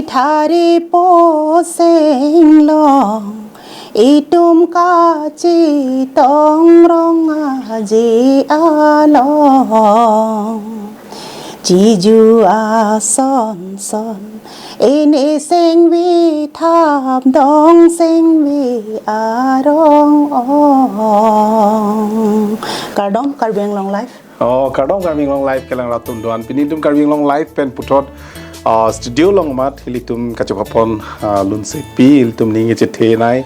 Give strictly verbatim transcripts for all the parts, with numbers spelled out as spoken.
Thari po seng long, itum kachetong rong aje along. Chiju ason son, ene seng vithap dong seng ve arong ong. Kardom, Karbi Anglong Live. Oh, kardom Karbi Anglong Live kelang ratum doan. Pini itum Karbi Anglong Live pen puthot, ah, studio along amat ilitum kachepapon, ah, lunsepi, ilitum ning kechethenei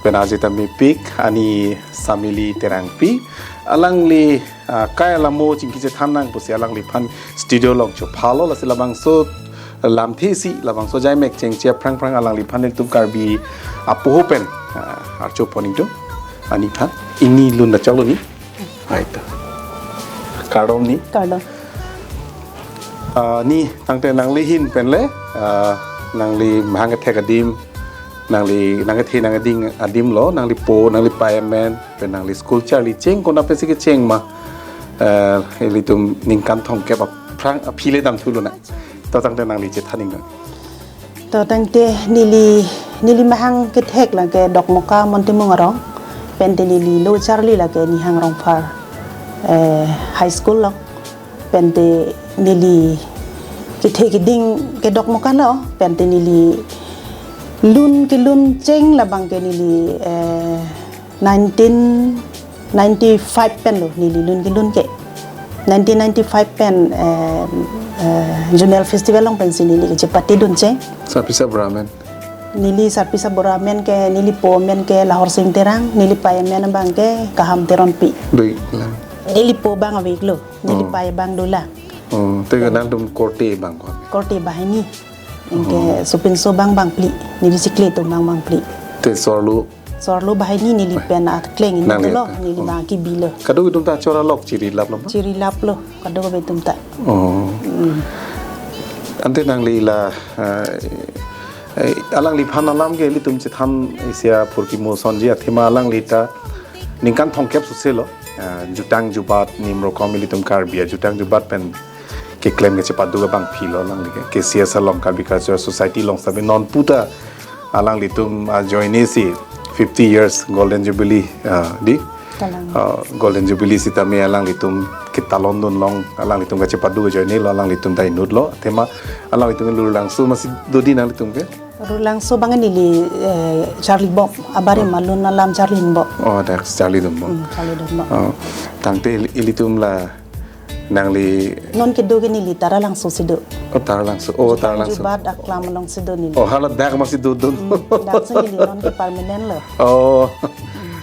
pen aje ta mepik, ani Samili Terangpi. Alangli, ah, kai alamo chingki chethan nang pusi alangliphan studio along chophalo, lasi labangso lamthe isi, labangso jaimek chengche aphrang phrang alangliphan ilitum Karbi apoho pen, ah, archopon ingtung. Ani phan, ini lun da chalo ni. Hai to. Kardom ni. Kardom. Ah, ni, tangte nangli ahin pen le, ah, nangli mahang kethek adim, nangli nangkethe nangkeding adim lo, nangli po, nangli pei amen, pen nangli school charli cheng, konat pensi kecheng ma, eh, ilitum ningkan thomkep aphrang aphi le damthu lonang. To tangte nangli chethan ingtung. To tangte neli, neli mahang kethek lake Dokmoka Montimung arong. Pente neli lo charli lake Nihang Rongphar, eh, High School along. Pente neli kethe keding ke Dokmoka lo. Pente neli lun kelun cheng labang ke neli, eh, nineteen ninety-five pen lo neli lun kelun ke. Nineteen ninety-five pen, eh, eh, Zonal Festival along pensi neli kechepate dun cheng. Sarpi sarbura amen. Neli sarpi sarbura amen ke, neli po amen ke Lahor Sing Terang, neli pei amen abang ke Kaham Teronpi. Dui lang. Neli po abang ave ik lo, neli Oh. pei abang do lang. Oh, te ke nangtum korte abang ko. Korte banghini. Anke Oh. sopinso abang bangphli, neli chikle atum abang bangphli. Te so arlo So arlo banghini neli pen akleng ini Nangli dolo, pen. neli Oh. abang kebi lo. Kadokave atum ta chor alok chiri lap lo ma? Chiri lap lo, kadokave atum ta. Oh. Mm. Ante nangli la, eh, eh, alangliphan alam ke ilitum chethan isi aphurkimo sonji athema alangli ta ningkan thomkep suse lo. Eh, jutang jubat nim rokom ilitum Karbi ajutang jubat pen keklem kechepadu abangpi lo alangli ke. K C S along Karbi Cultural Society along sitame non puta alanglitum ajoine si fifty years Golden Jubilee, ah, di? Kalang. Ah, Golden Jubilee sitame alanglitum ketalon dunlong, alanglitum kachepadu ajoine lo, alanglitum ta inut lo. Athema alanglitum Rulangso masi do di nanglitum ke? Rulangso abang neli, eh, charlibom, abarim Oh. alun alam charlibom. Oh, dak charlidunbom. Hmm, charlidunbom. Oh, tangte ili-, ilitum la nangli Non kedo ke neli Taralangso si do. Oh, Taralangso. Oh, Jutang Taralangso. Jubat aklam along si do neli. Oh, haladak masi dodun. Hmm, dak si neli non ke permanent lo. Oh.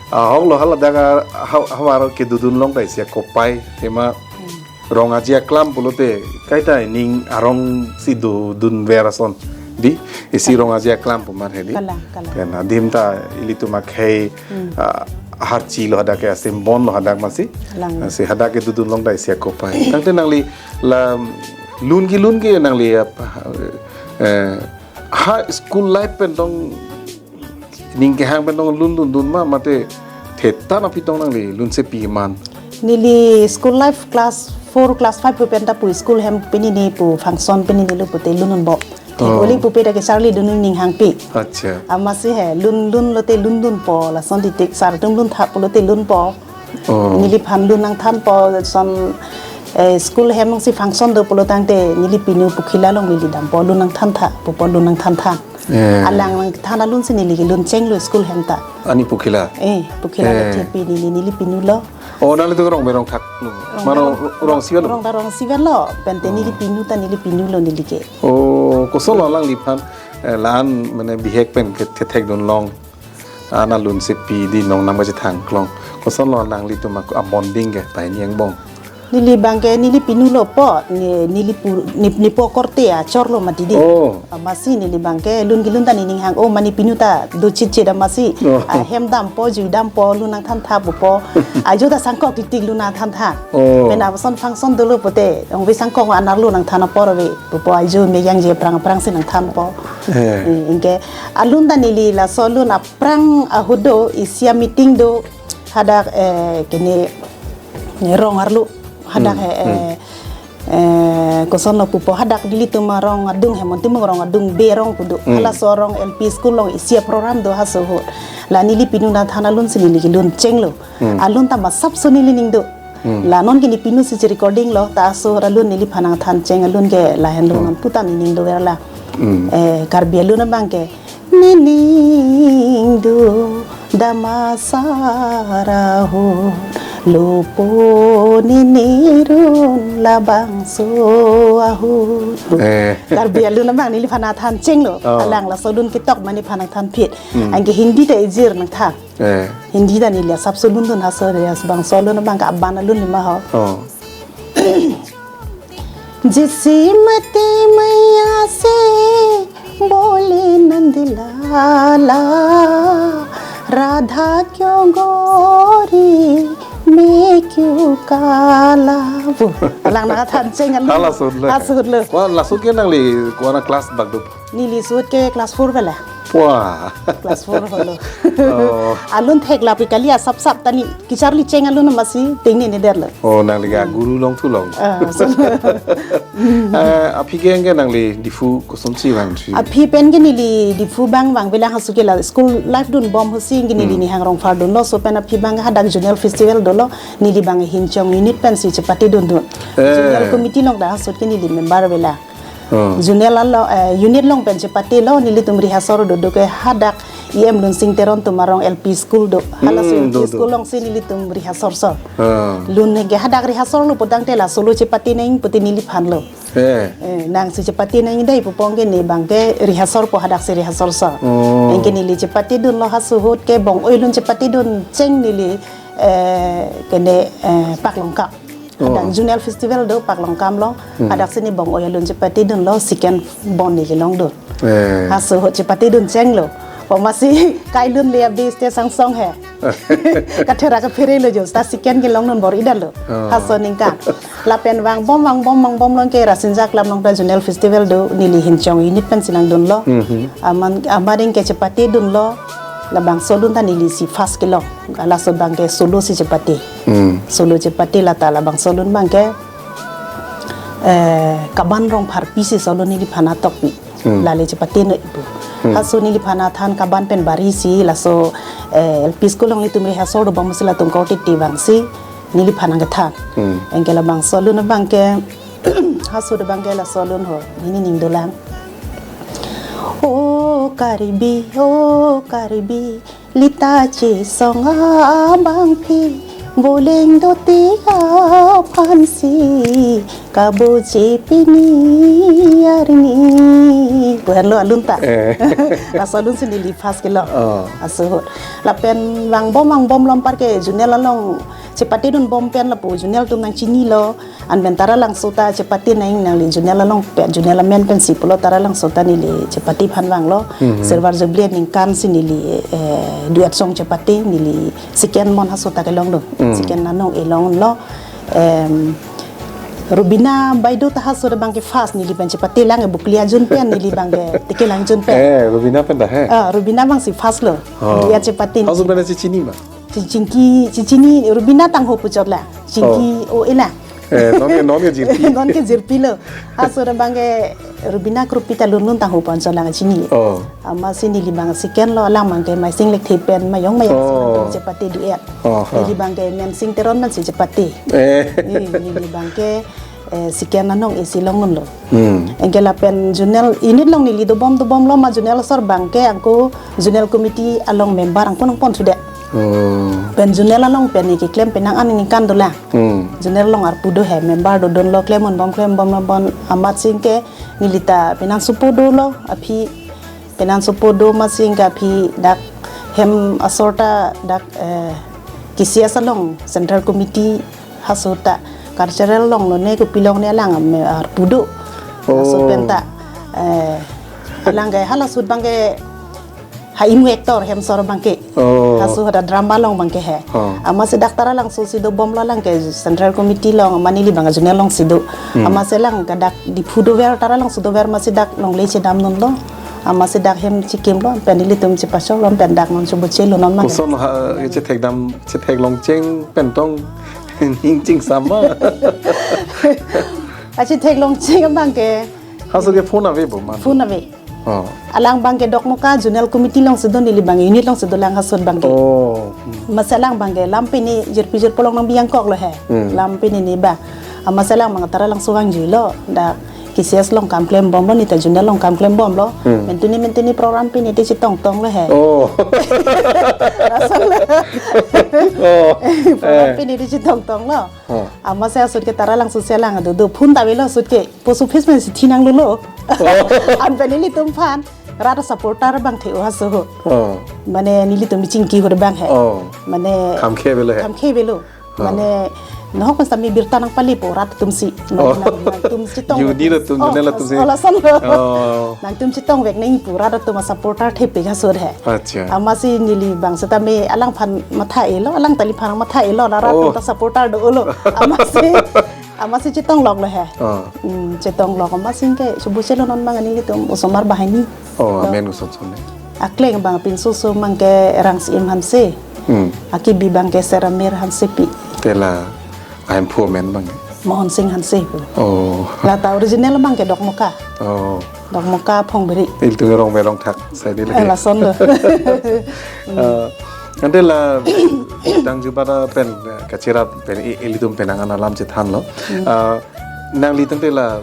Ahok lo haladak a-, ha-, havar kedodun long ta isi akopai. Tema Hmm. rong aje aklam pulote kaita ning arong si dodun ver ason. Di, isi Kalang. rong aje aklam pu mar hedi. Kalang, kalang. Pen adim ta ilitum akhei Hmm. ah, harchi lo hadak ke asim bon lo hadak masi. Lang. Ah, si hadak kedodun long ta isi akopai. Tangte nangli la lun kelun ke nangli ap-, eh, ha school life pen tong ning kehang pen tong lun dundun ma mate thetan aphi tong nangli lunsepi man. Neli school life class four, class five pu pen ta pu school hem pini ni pu function pini ni lo pute lun dunbom. Oh. Oli pupe ta ke charlidun ning hangpi. Acha. Amatsi he, lun lun lote lundunpo, lason titik sar atum lun thap pulote lunpo. Oh. Neliphan lun nangthanpo, son, eh, school hem si function do pulo tangte, neli pinu Pokhila along neli dampo, lun nangthantha, pupo lun nangthanthan. Eh. Alang nangthan alun si neli lun cheng lo school hem ta. Ani Pokhila? Eh, Pokhila Eh. lo chepi neli, neli pinu lo. Oh, nanglitum Rongbe Rongthak lo. Rongbe Mano Rong-, Rongsivan lo? Rongbe Rongsivan lo. Pente Oh. neli pinu ta neli pinu lo neli ke. Oh, koson lo alangliphan, eh, la-an mane bihek pen ke thethek dunlong. Ana lunsepi di nong nam kachethang klong. Koson lo nanglitum a, a bonding ke pai ni angbong. Neli abang ke neli pinu lo po, ne-, neli pu-, ne-, nepo korte achor lo mati di. Oh. Amatsi neli abang ke lun kelun ta nening hang, oh, mane pinu ta do chit chit amatsi. Oh. Ah, hem dampo, jui dampo, lun nangthantha pupo. Ajo ta sangkok titik lun nangthantha. Oh. Pen ason function dolo pute, ong ve sangkok anar lun nangthan apor ve. Pupo ajo meyang je prang prang si nangthanpo. Eh. Eh, anke alun ta neli laso lun aphrang ahut do isi a-meeting do hadak, eh, kene rong arlo hadak Hmm, eh, hmm. eh, eh, kosonlo pupo, hadak nelitum arong adung, Hemon Timung arong adung, Berong pu do. Hmm. Halaso arong L P school along isi a-program do haso ahut. La neli pinu Nathan alun si neli kelun chenglo. Hmm. Alun ta masap so neli ning do. Hmm. La non ke ne pinu si che-recording lo, ta aso alun neliphan nangthan cheng alun ke lahenlo. Hmm. Non puta ne ning dover la. Hmm. Eh, Karbi alun abang ke, "Ne ning do dam asar ahut, lupo ne nerun labangso ahut." Eh. Karbi alun abang neliphan nangthan chenglo. Oh. Alang laso alun ketok ma nephan nangthan phit. Hmm. Anke Hindi ta ejir nangthan. Eh. Hindi ta neli asapso lundun haso re, labangso alun abang ke aban alun lima ho. Oh. "Jisi mati maya se bole Nand Lala, Radha kyo gori, main kyo kala." Bu, alang nangthan cheng alun. Halaso ahut le. Halaso ahut le. Wah, laso ahut ke nangli ko-an a-class bak do? Neli laso ahut ke class four bela. Wah. Class four holo. Oh. Alun thek lapi kali asap sap ta ne kecharli cheng alun masi ting ne ne derlo. Oh, nangli ke, hmm, guru longthu long. Ah, so. Eh, aphi ke anke nangli Diphu kosonsi vangthu? Aphi pen ke neli Diphu abang vang bela haso ke la school life dunbom ahut si anke neli, hmm, Nihang Rongphar dunlo, laso pen aphi abang hadak zonal festival dolo, neli abang Hinchong unit pensi chepate dundun. Eh. Zonal committee along ta haso ahut ke neli member bela. Oh. Zonal along, eh, unit along pen chepatelo, nelitum rehearsal dodo ke hadak E M Lunsing Teron atum arong L P school do. Halaso, hmm, L P do, do, school alongsi nelitum rehearsal so. Ah. Lun ke hadak rehearsal lo pu tangte la solo chepate nang pu te neliphan lo. Eh. Eh, nangsi chepate nang dei pu pong ke ne abang ke rehearsal po, hadak si rehearsal so. Oh. Anke neli chepate dunlo haso ahut ke bong-oi alun chepate dun cheng neli, eh, kene, eh, Paklongkam. Oh. Hadak zonal festival do Paklongkam along. Hmm. Hadak si ne bong-oi alun chepate dunlo, second bon ne kelong dun. Eh. Haso ahut chepate dun chenglo. Pu masi kai alun le abi stage angsong he. Kathera kaphere lo jo, ta second kelong dun bor-i detlo. Oh. Haso aningkan. Lapen vangbom, vangbom, vangbom along ke Rasinja Club along ta zonal festival do, neli Hinchong unit pensi nangdunlo. Mhm. Aman, amat anke chepate dunlo. Labangso alun ta neli si first kelong. Laso abang ke solo si chepate. Hmm. Solo chepate la ta labangso alun abang ke, eh, Kaban Rongpharpi si solo neliphan nangtokpi. Hmm. Lale chepate noi pu. Hmm. Haso neliphan nangthan Kaban pen bari si laso, eh, L P school along nelitum rehearsal dobom ahut si latum korte te vangsi neliphan nangkethan. Hmm. Anke labangso alun abang ke, haso ahut abang ke laso alun ho, ne ning dolang. O Karbi, o Karbi, lita chesong abangpi, boleng dotik aphansi, kabo chepini arni. Pu henlo alun ta. Eh. Laso alun si neli first kelong. Oh. Haso ahut. Lapen vangbom vangbom along par ke zonal along chepate dunbom pen lapu zonal atum nangchinilo. Anpen Taralangso ta chepate nang, nangli zonal along pen, zonal amen pensi pulo Taralangso ta neli chepate aphan vanglo. Mhm. Silver Jubilee aningkan si neli, eh, duet song chepate, neli second bon haso ta kelong do. Mm. Second anong e longlo. Em, Rubina Baideo ta haso ahut abang ke first, neli pen chepate lang e, Bokolia zone pen, neli abang ke Tekelang zone pen. Eh, Rubina pen ta he? Ah, Rubina abang si first lo. Oh. Duet chepate. Haso pen si chini ma? Chi-, chingki, chi-, chini Rubina tangho puchot la. Chingki, oh, o ela. Eh, non ke, non ke jirpi. Non ke jirpi lo. Haso ahut abang ke Rubina Krupi ta lunlun tangho pu anchot lang chini. Oh. Amatsi neli abang second lo, alang abang ke Maising Lekthe pen, Mayong Mayong, oh, si abang ke chepate duet. Oh, ha. Neli abang ke Mensing Teron pensi chepate. Eh. Eh, neli abang ke, eh, second anong e si longdunlo. Hmm. Anke lapen zonal unit along neli dobom dobomlo ma zonal asor abang ke angko zonal committee along member angko nangpon sudet. Oh. Pen zonal along pen ne keklem penang aningkan dolang. Hmm. Zonal along arpu do he, member dodunlo, klem unbom klem unbom lo bon amatsi anke neli ta penang sopo dolo aphi, penang sopo do amatsi anke aphi dak hem asor ta dak, eh, K C S along Central Committee haso ta cultural along lo ne kopi along ne alang me arpu do. Oh. Laso pen ta, eh, alang ke halaso ahut abang ke ha imu actor hem asor abang ke. Oh. Haso ahut ta drama along abang ke he. Oh. Amatsi dak Taralangso si dobomlo, alang ke Central Committee along, amat neli abang zonal along si do. Hmm. Amatsi alang ke dak Diphu dover, Taralangso dover amatsi dak longle chedam dunlo. Amatsi dak hem chikimlo, pen nelitum chepachoklo, pen dak non choboche lo non ma. Koson ha, chethek dam, chethek long cheng pen tong ning chingsam ma. Achitheklong cheng abang ke. Haso ke phone ave bo man. Phone ave. Oh. Alang abang ke Dokmoka zonal committee alongsi do, neli abang unit alongsi dolang haso abang ke. Oh. Hmm. Amatsi alang abang ke lam pini jirpi jirpo along nangbi angkoklo he. Hmm. Lam pini ni abang. Amatsi alang abang Taralangso vangjuilo. Dak K C S along kam klembomlo, neta zonal along kam klembomlo. Hmm. Mentuni mentuni program pini te chetongtonglo he. Oh. Lason lo. Oh. Program Eh. pini te chetongtonglo. Oh. Amatsi ahut ke Taralangso si alang do do phone ta avelo ahut ke post office pensi thi nanglelo. Oh. Anpen nelitum aphan rat supporter abang the-o haso. Oh. Mane nelitum chingki ahut abang he. Oh. Mane Kham khe avelo he. Kham khe avelo. Oh. Mane nohok pensi tame birta nangpalepo rat atumsi. Oh. Nang, nangtum chetong. Unit atum, oh, zonal atumsi. Oh, lason lo. Oh. Nangtum chetongvek nang pu rat atum asupporter thepik haso he. Acha. Amatsi neli abang setame alangphan matha-elo, alang ta neliphan matha-elo, la rat Oh. atum ta supporter dolo. Amatsi, amatsi chetongloklo he. Oh. Hmm, chetonglok amatsi ke, subu chelo non abang nelitum osomar banghini. Oh, To. amen uson son ne. Akleng abang pinso so abang ke Rangsim Hanse. Hmm. Akibi abang ke Seramir Hansepi. Te la ahemphu amen abang. Mohon Singh Hanse pu. Oh. La ta original abang ke Dokmoka. Oh. Dokmoka Phongbiri. Ilitum arong berong thak sai di Eh, lagi. lason lo. Eh, ante la jutang jubat pen, eh, kacherap pen i- ilitum penang an alam chethanlo. Hmm. Eh, nanglitum te la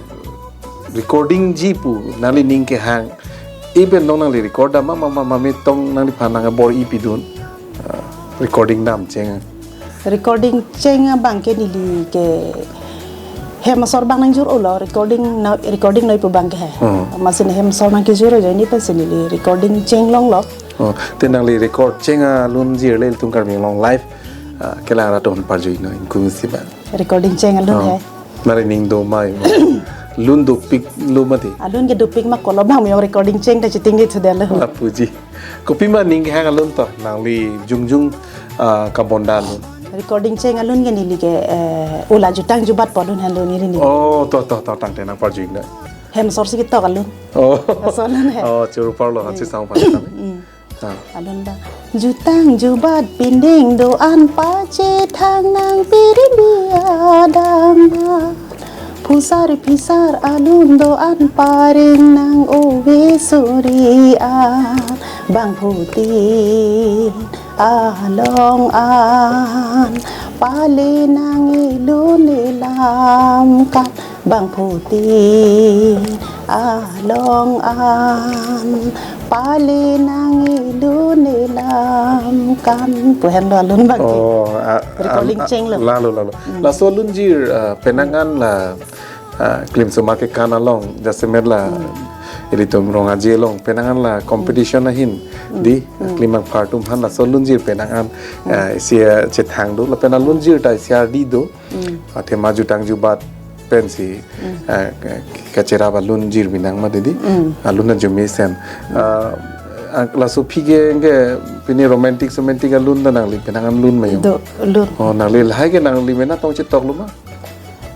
recording ji pu nangli ning kehang. Iben non nangli record dam ma ma ma ma mi tong nangliphan nang bor-i pidun. Eh, recording dam cheng. Recording cheng abang ke neli ke hem asor abang nangjur-olo, recording na, recording noi pu abang ke he. Hmm. Amatsi hem asor nangkejur ajoine pensi neli recording cheng longlo. Oh, te nangli record cheng alun jirle ilitum Karbi Anglong live, ah, kelang rat atum aphan parju-iknon ingkung si abang. Recording cheng alun Oh. he. Nari ning do mai. Lun dopiklo mati. Alun ke dopik ma kolo abang mi recording cheng ta chiting di thudelo. Lapuji. Kopima ning kehang alun to nangli jongjung, ah, kabonda alun. Recording cheng alun ke neli ke, eh, ula jutang jubat pu alun alun neli ni. Oh, to to to tangte nangparju-iknon. Hem asor si ketok alun. Oh. Asor alun he. Oh, churu parlo hansi Hmm. sang pan. Hmm. Ah. Alun abang. Jutang jubat pindeng do-an pachethang nang pirimbi adang ba. Phusar phisar alun do-an pareng nang ove suri an. Bangphutin along an pale nang ilun ilam kan. Bangphutin along an pale nang ilun ilam kan. Pu henlo alun abang ke. Oh, a- Recording a- chenglo. Lalo lalo. Hmm. Laso alun jir, ah, penang an la, ah, klim suma kekan along jasemet la Hmm. ilitum rong aje along penang an la competition ahin Hmm. di Hmm. klim angphar atum aphan laso alun jir penang an, Hmm. ah, isi, ah, chethang do lapen alun jir ta isi ardi do. Hmm. Athema jutang jubat pensi, Hmm. eh, ke- kacherap alun jir binang mati di. Hmm. Alun ajo mesen. Ah, ah, laso aphi ke, ke pini romantic romantic alun ta nangli penang an lun ma yo? Do, lun. Oh, nangli lahai ke nangli mena tong chetoklo ma?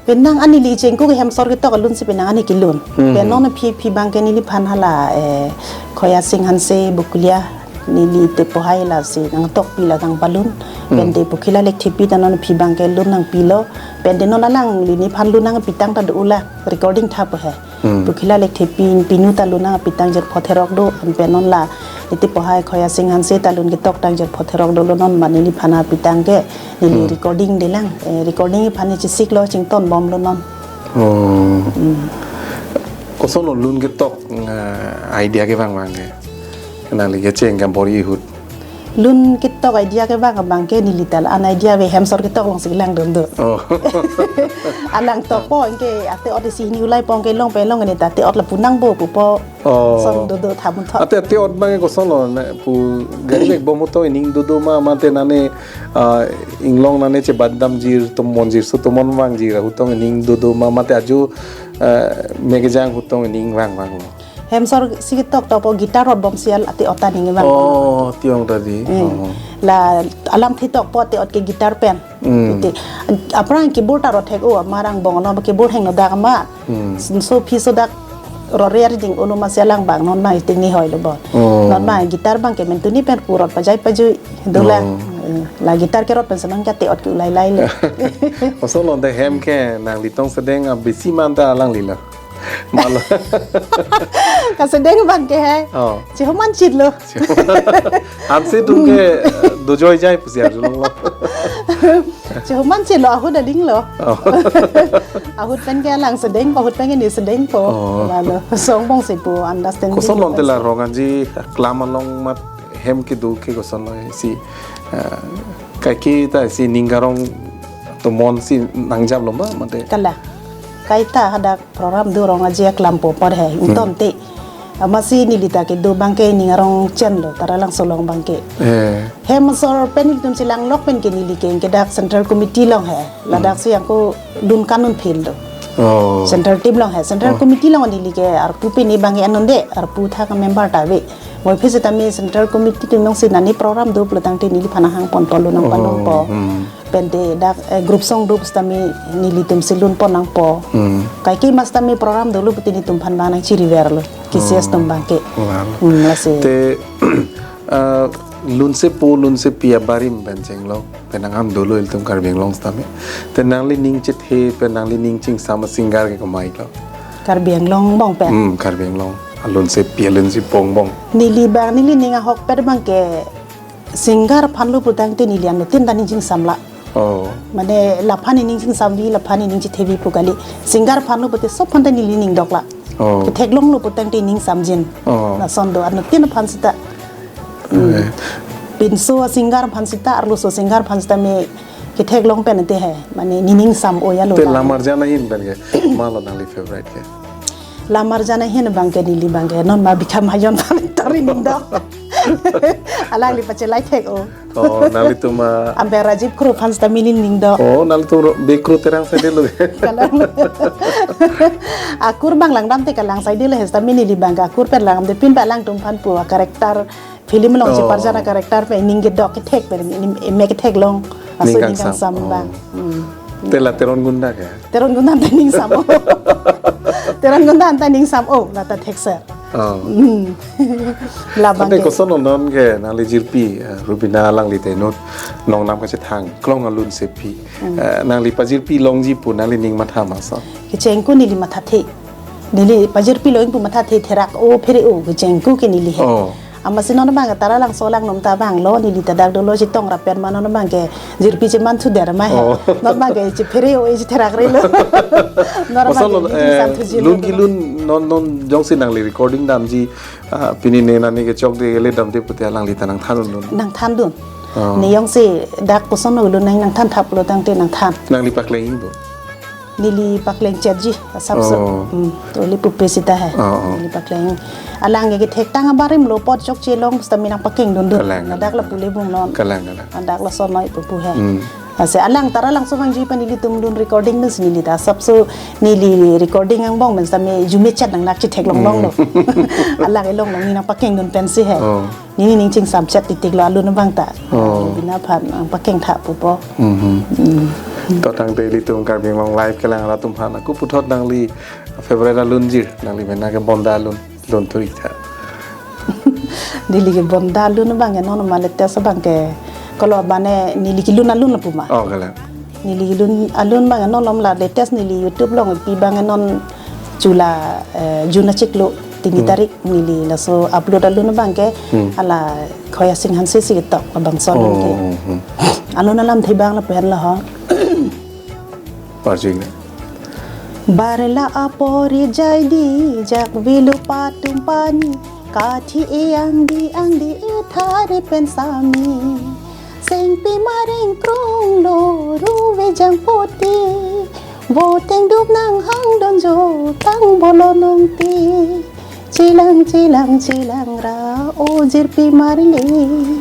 Penang an neli chengku ke hem asor ketok alun si penang an kelun. Hmm. Pen non aphi aphi abang ke neliphan hala, eh, Khoya Singh Hanse Bokulia. Neli Tepo Hai lasi nangtokpi la nangpalun. Hmm. Pen te Pokhila Lekthepi ta non aphi abang ke lun nangpilo. Pen te non alangli neliphan lun nangpitang ta do-o la recording tha pu he. Hmm. Pokhila Lekthepi pinu ta lun nangpitang Jerpho Therok do. Pen non la Tepo Hai Khoya Singh Hanse ta lun ketoktang Jerpho Therok dolo non ma neliphan apitang ke. Neli Hmm. recording delang. Eh, recording aphan ne chesiklo chingtonbomlo non. Oh. Hmm. Kosonlo lun ketok, eh, idea kevang abang ke? Nangli kecheng kam bor-i ahut. Lun ketok idea kevang abang ke neli ta la-an idea ave hem asor ketok alongsi langdun do. Oh. Alang tokpo anke ate-ot isi hini ulai pong ke long pe long ne ta ate-ot lapu nangpo pupo. Oh. Son dodo thamun thot. Ate ate-ot abang ke kosonlo ne pu gari bag bom ahut tong ining dodo ma mate nane, ah, inglong nane chebat damjir tomon jirso tomon vangjir ahut tong ining dodo ma mate ajo, ah, me kejang ahut tong ining vang vanglo. Hem asor si ketok tokpo guitar rot bomsi al ate-ot ta ning vang. Oh, tiong tadi. Hmm. Oh. La alamthe tokpo ate-ot ke guitar pen. Hmm. Ite, aphrang keyboard ta rot thek-o, amarang bong lo keyboard hengno dak ma. Hmm. So phi so dak rore arding olo masi alang abang non ma iting ni hoilo bon. Oh. Non ma guitar abang ke mentuni pen purot pajai pajui dolang. Oh. Eh, la guitar kerot pen senang kate ot ke ulai lai le. Koson lo te hem ke nanglitum sedeng abisi manta alanglilo. Malo. Kasedeng abang ke he. Oh. Chehoman chit lo. Hanse atum ke, eh, dojoi jai pusi arjulonglo. Chehoman chit lo, ahut aling lo. Oh. Ahut pen ke alang sedengpo, ahut pen ke ne sedengpo. Oh. Lalo, song bong si pu understanding. Koson lo te la Rongaji aklam along mat hem kedo ke koson lo si, eh, kaike ta si ning karong atum si nangjap lo ma mate. Kalang. Kaita hadak program do Rongaji aklam po apor he, ington te. Amatsi neli ta kedo abang ke ning arong chen lo, Taralangso along abang ke. Eh. Hem asor pen ilitum si langlok pen ke neli ke, ke dak Central Committee along he. Ladak si ako dun kanun phil do. Oh. Central team along he. Central Committee along neli ke arpu pini abang ke anonde, arpu thak member ta ave. Moi phi sitame Central Committee atum along si nani program do pulotangte neliphan ahang ponpo, lun nangpalunpo. Hmm. Pen te dak, eh, group song do pusitame nelitum si lunpon nangpo. Hmm. Kaike ma sitame program dolo puti nelitum aphan abang nangchiriver lo. K C S atum abang ke. Lalo. Hmm, lasi. Te, eh, lunsepo, lunsepi abarim pen chenglok. Pen nanghang dolo ilitum Karbi Anglong sitame. Te nanglining chethe, pen nanglining chingsam a-singer ke komat lo? Karbi Anglong angbong pen. Hmm, Karbi Anglong. Alunsepi, alunsepo angbong. Neli abang, nelining ahokpet abang ke singer aphan lo pulotangte neli anuttin ta ning chingsam la. Oh. Mane laphan ning chingsamji, laphan ning chitheji pu kali. Singer aphan lo pute sob aphan ta neli ning dokla. Oh. Ketheklonglo pulotangte ning samjin. Oh. Lason do anuttin aphan sita. Hmm. Eh. Pinso a-singer aphan sita, arloso a-singer aphan sitame ketheklong pen te he. Mane nening sam-o ya lo. Te ta. Lam-arjan ahin pen ke, komat lo nangli favorite ke? Lam-arjan ahin abang ke neli abang ke non ma Bikram Hayon aphan tori ning dok. Alangli pachelai thek-o. Oh, nanglitum a- Amber Rajiv Kro aphan sitame neli ning dok. Oh, nanglitum ro-, be Kro Terang saide lo. Kalang. Akur abang langdam te kalang saide lo he sitame neli abang ke akur pen langdam te pin pa alangtum aphan pu a-character film along si Oh. parjan a-character pen ning kedok kethek pen ning, ning me ketheklong. Aso ning ning kangsam. Kangsam abang. Oh. Hmm. Te la Teron Gunda ke? Teron Gunda anta ning sam-o. Teron Gunda anta ning sam-o, la ta thekser. Oh. Hmm. La abang Ante ke. Koson non ke nangli jirpi, eh, Rubina alangli te inut nongnam kachethang, klong alunsepi. Hmm. Eh, nangli pajirpi longji pu nanglining matha ma so? Kecheng ko neli mathathe. Neli pajirpi long pu mathathe, therak-o phere-o kecheng ko ke neli he. Oh. Amatsi non abang ke Taralangso along non ta abang lo, neli ta dak dolo chetong rap pen ma non abang ke jirpi cheman thuder ma he. Oh. Non abang ke chephere-o, chetherakre lo. Non abang Koson ke lo, neli eh, sam thuji lun lo. Kelun non, non jongsi nangli recording damji, ah, pini ne nani kechok de le damde pute alangli ta nangthandun. Nangthandun. Oh. Ne jongsi dak koson lo lun nang nangthan thap pulotangte nangthan. Nangli pakleng do? Neli pakleng chetji, asapso. Oh. Hmm, tuli pupe sita he. Oh, oh. Neli pakleng. Alang ke kethektang abarim lo apot chokche long pusitame nangpakeng dundun. Kalang, kalang. Ladak la pule bung non. Kalang, kalang. Ladak lason noi pupu he. Hmm. Ase alang Taralangso vangji pen nelitum dun recording pen si neli ta asapso neli recording angbong pen sitame jume chet nang nak chetheklong long lo. Hmm. Alang elong long ne nangpakeng dun pensi he. Oh. Nening chingsam chet titik lo alun abang ta. Oh. Rubina aphan, ah, pakeng tha pupo. Mhm. Hmm. To tangte ilitum Karbi Anglong Live kelang arat atum aphan ako puthot nangli favorite alun jir, nangli mena ke bonta alun, lun thuri tha. Neli ke bonta alun abang ke non ma latest abang ke kolo mane neli kelun alun lapu ma. Oh, kalang. Neli kelun alun abang ke non lom la latest neli YouTube along pi abang ke non chula, eh, June achiklo tini Hmm. tarik neli laso upload alun abang ke Hmm. hala Khoya Sing Hanse si ketok labangso alun ke. Oh, hmm. Alun alamthe abang lapen lo ho. Parjing ne. Barla apor jaidi jakvelo patum pani, kathi e angdi angdi e thare pen sami. Sengpi mareng krung lo ruve jangpoti, voteng dup nanghang donjo tang bolo nongti. Chilang chilang chilang ra o jirpi marli.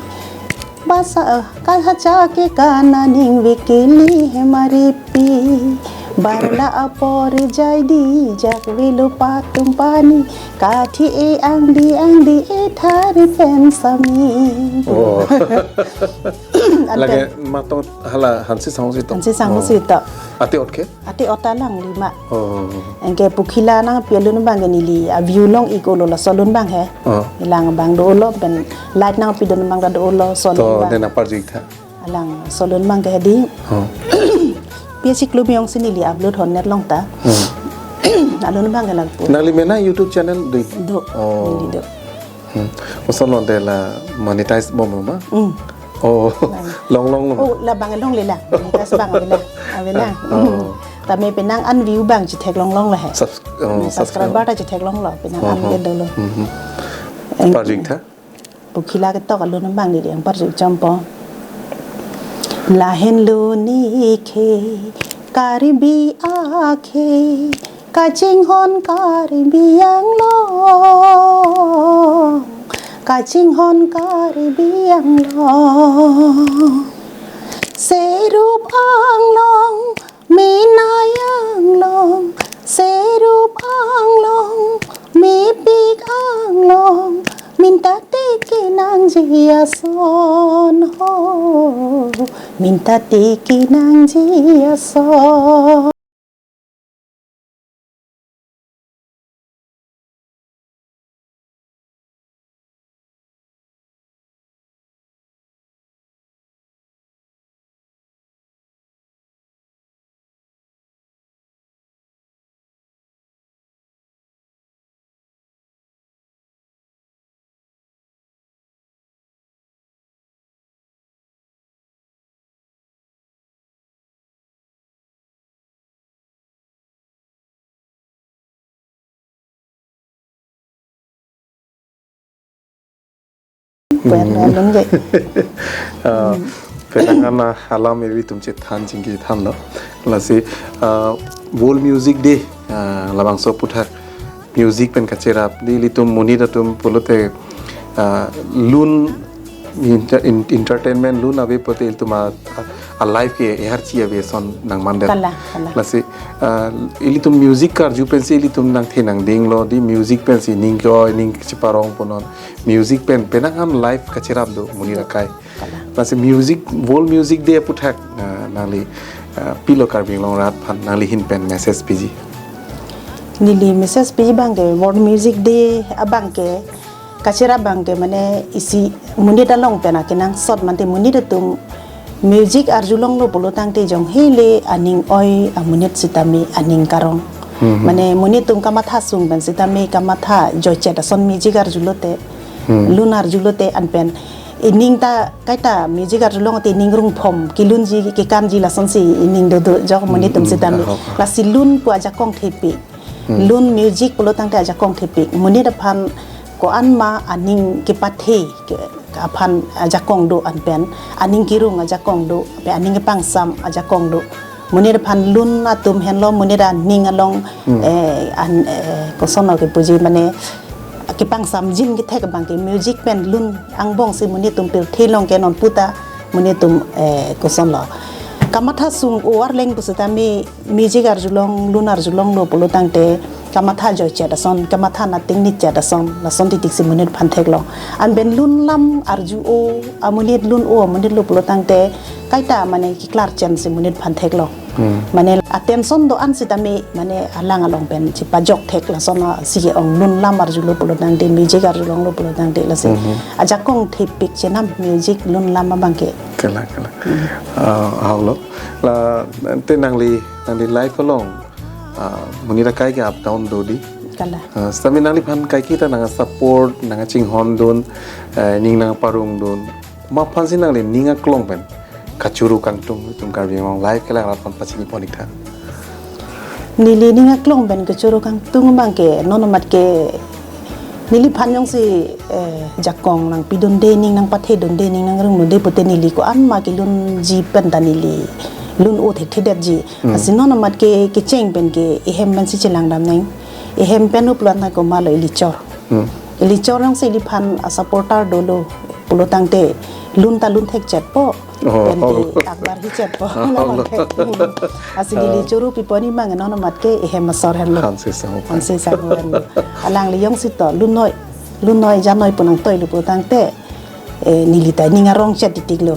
Basa, eh, kahacha ke kana ning vikili he maripi. Barla apor jaidi jakvelo patum pani, kathi e angdi angdi e thari pen sami. Oh. Anpen. Lake matong hala Hanse Sangho si to. Hanse Sangho si to. Oh. Ate ot ke? Ate ot ta alangli ma. Oh. Anke Pokhila nangpi alun abang ke neli a-view long-ik-olo laso alun abang he. Oh. Ilang abang dolo pen light nangpi dun abang ta dolo laso alun abang. To, den apar jik tha. Alang solun abang ke hedi. Oh. Pi achiklo miyong si neli upload hon net along ta. Hmm. Alun abang ke lapu. Nangli mena YouTube channel do? Do. Oh. Neli do. Hmm. Koson lote la monetize bom ma? Hmm. Oh. Bang. Longlong lo. Oh, labang longle la. Monetize abang avela. Avela. Oh. Tame penang an view abang chetheklong longlo he. Subs-, oh, hmm, subscriber subscribe. Ta chetheklong lo. Penang an Oh, oh. Ke dolo. Hmm. Eh, Parjik tha? Pu khila ketok alun abang neli nangparju chompo. Lahenlo ne khei, Karbi akhei, kachinghon Karbi Anglong, kachinghon Karbi Anglong. Serup Anglong, Menai Anglong, Serup Anglong, Mepik Anglong, minta tiki nangji ason ho, minta tiki nangji ason. Pen Hmm. Pen ke. Ah, penang an alam evi atum chethan chingki thanlo. Lasi, ah, World Music Day, ah, labangso aputhak music pen kacherap. Di ilitum monit atum pulote, ah, lun inter-, in-, entertainment lun ave pulote ilitum a, a, a life ke eharchi ave ason nangmandet. Kalang, kalang. Lasi, ah, ilitum music karju pensi ilitum nangthe nangdinglo, di music pensi ning ke-oi, ning cheparong punon. Music pen, penang an life kacherap do monit akai. Kalang. Lasi music, World Music Day aputhak, ah, nangli, ah, pilo Karbi Anglong arat aphan nangli ahin pen message piji. Neli message piji abang ke World Music Day abang ke, kacherap abang ke mane isi monit along pen akenangsot mate monit atum music arjulonglo pulo tangte jong hele aning oi amonit sitame aning karong. Hmm. Mane monit atum kamatha sung pen sitame kamatha joichet ason music arjulote. Hmm. Lun arjulote anpen ining ta kaita music arjulong te ining rungphom kelunji kekanji lasonsi ining dodo jok monit atum Hmm, sitame. Ahok. Lasi lun pu ajakong thepik. Hmm. Lun music pulo tangte ajakong thepik. Monit aphan ko-an ma aning kepathe ke aphan ajakong do anpen. Aning kerung ajakong do, pe aning kepangsam ajakong do. Monit aphan lun atum henlo monit aning along, Hmm. eh, an, eh, koson lo kepuji mane kepangsam jin kethek abang ke music pen lun angbong si monit atum pirthe along ke non puta monit atum, eh, koson lo. Kamatha sung o arleng pusitame music arjulong, lun arjulonglo pulo tangte, kamatha joichet ason, kamatha nating nitchet ason, lason titik si monit aphan theklong. Anpen lun lam arju o, amonit lun o, amonit lo pulo tangte, kaita mane keklar chen si monit aphan theklong. Hmm. Mane attention do-an sitame, mane alang along pen chepajok thek lason si ke-ong lun lam arjulo pulo tangte, music arjulonglo pulo tangte, lasi. Hmm. Ajakong thepik chenam music lun lam abang ke. Kalang, kalang. Hmm. Ah, ahok lo. La, te nangli, nangli life along, ah, monit akai ke up down do di. Kalang. Ah, sitame nangliphan kaike ta nang support, nang chinghon dun, eh, ning nangparong dun. Komat aphan si nangli ning aklong pen kachoro kangtung atum Karbi Anglong live kelang rat aphan pachini pon ik tha. Neli ning aklong pen kachoro kangtung abang ke, non amat ke neliphan jongsi, eh, jakong nangpidunde, ning nangpathedunde, ning nangrungdunde pute neli ko-an ma kelunji pen ta neli lun o thekthedetji. Hmm. Lasi non amat ke kecheng pen ke ehem pensi chelang dam nang. Ehem pen uplo an ta komatlo ili chor. Hmm. Ili chor jongsi iliphan a supporter dolo pulo tangte lun ta lun thekchetpo. Oh, pen oh. Ke akbar hichetpo. Oh, oh. Lasi neli choro pipo ni abang non amat ke ehem asor henlo. Hanse Sangho. Hanse Sangho henlo. Alangli jongsi to lun noi, lun noi jan noi pu nangtoilo pulo tangte Eh, neli ta ning arong chet titik lo.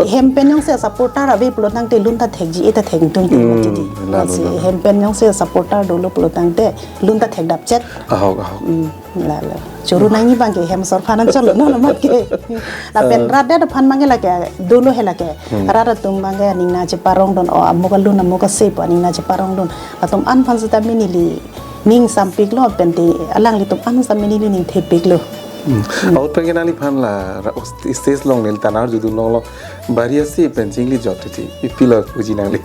Hem pen jongsi supporter ave pulo tangte lun ta thekji, e ta thek tung tung Hmm, mati di. Lalo, Lasi lalo. Hem pen jongsi supporter dolo pulo tangte lun ta thek dap chet. Ahok, ahok. Hmm, lalo. Choro nangji abangke hem asor aphan an cholo non abangke. Lapen Eh. Rat det aphan abangke lake dolo he lake. Hmm. Rat atum abangke aning nangcheparong dun, o amuk alun amuk ase pu aning nangcheparong dun. Latum an aphan seta mini neli ning sampik lo pen te alanglitum an seta mini neli ning thepik lo. Hmm. Ahut pen ke nangliphan la ra-, stage along neli ta nang-arju dun longlo. Bari ase pen chingli jot ti. Ipi lo puji nangli.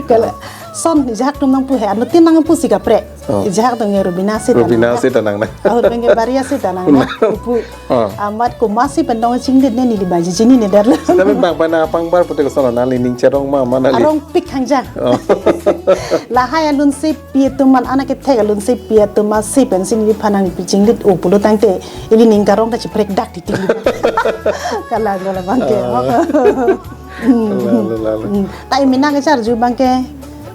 Kala son ejahak atum nangpu he, anuttin nangpu si kaprek. Oh. Ejahak atum ke Rubina ase ta Rubina nangnang. Ase ta nangnang. Ahut pen ke Bari ase ta nangnang. Nangnang. Pupu. Oh. Amat komat si pen dong chingdet ne neli bang chinine det lo. Tapi bang pen nang apangbar pute koson nangli ning cherong ma ma nangli. Arongpik hangjang. Oh. Lahai alun si pi atum an anak kethek alun si pi atum an si pen si neliphan nangpi chinglit o pulo tangte ili ning karong ta chiprek dak titik. Kalang lo abangke. Ah. Lalo, lalo. Hmm. Ta imi nangkecharju abangke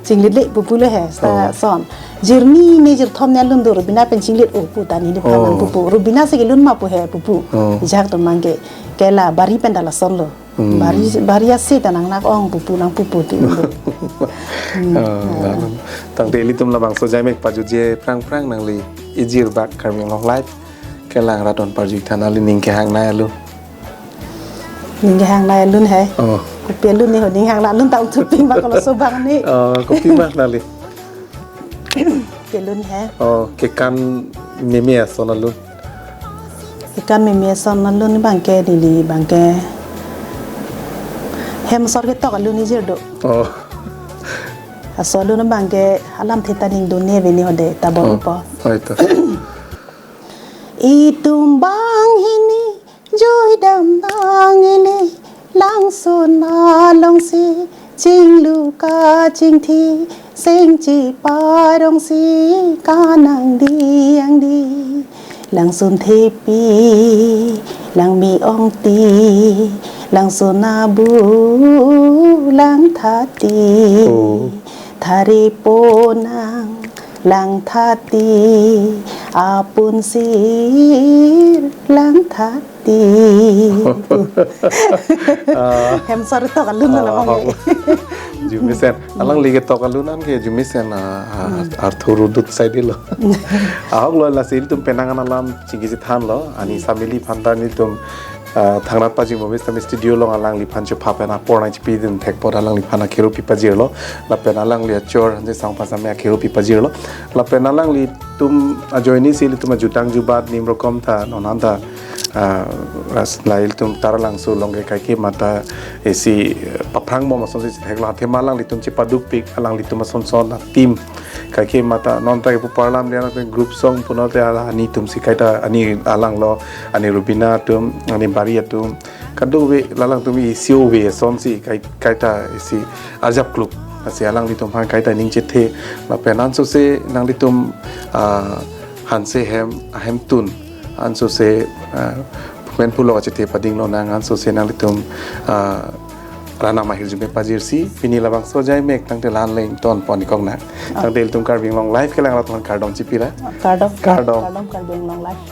chinglit le pupu le he, ta Oh. son. Jirni ne jirthom ne alun do Rubina pen chinglit o pu ta neliphan Oh. nang pupu. Rubina si kelun ma pu he pupu. Oh. Ejahak atum abangke. Kala Bari pen ta lason lo. Hmm. Bari, Bari ase ta nangnak ong pupu nang pupu ti. Hmm. Ah, lalo. Tangte ilitum labangso jaimek pajutje prang prang nangli ejir bak Karbi Anglong Live kelang rat-an parju than nangli ning kehang nai alun. Ning kehang nai alun he. Oh. Kopi alun ne ho ning hang nai alun ta ung thuping bak kolo sobang ne. Oh, kopi ma nangli. Kelun he. Oh, kekan meme ason alun. Kekan meme ason alun abangke neli abangke hem asor ketok alun ejir do. Oh. Laso alun abangke alamthe ta ning dun ne veni hode ta bor Oh, po. Oi to. Itum banghini jui dam dang ili, langsun alongsi chinglu kachingthi, seng chiparongsi kanang diang di. Langsun thepi, lang mi ongti, langsun abu, lang thati. Oh. Thari ponang, lang thati, apun sir, lang thati. Ti. Ah. Hem asor ketok alun lo Ah, abang. Arjumesen. Alangli ketok alun an ke arjumesen, ah, ah, Hmm. Arthur Rudut sai dilo. Ahok lo, lasi ilitum penang an alam chingki chethan lo. Ani Hmm. Samili aphan ta nelitum, ah, thangnat pajirmo bes tame studio along alangliphan chepha pen apor nangchipidun thek apot alangliphan akhero pipajirlo. Lapen alangli achor Hanse Sangpasame akhero pipajirlo. Lapen alanglitum ajoine si ilitum ajutang jubat nim rokom ta non an ta ah, ras la ilitum Taralangso along ke kaike mata isi, eh, paphrang bom asonsi thek lo, athema alanglitum chepadukpik, alanglitum ason son a-team kaike mata non ta kepu parlam dia pen group song punon te ala ani atum si kaita ani alang lo, ani Rubina atum, ani Bari atum, kadokave la alangtum isi ove asonsi kai-, kaita isi arjap kluk, lasi alanglitum aphan kaita ning chethe, lapen ansose nanglitum, ah, Hanse hem, ahemtun, ansose, ah, men pulo achethe pading lonang, ansose nanglitum, ah, ranam ahirjume pajirsi, pini labangso jaimek tangte la-an le ingtonpon ikok nang. Ah. Tangte ilitum Karbi Anglong Live kelang rat aphan kardom chipira. Kardom. Kardom. Kardom Karbi Anglong Live.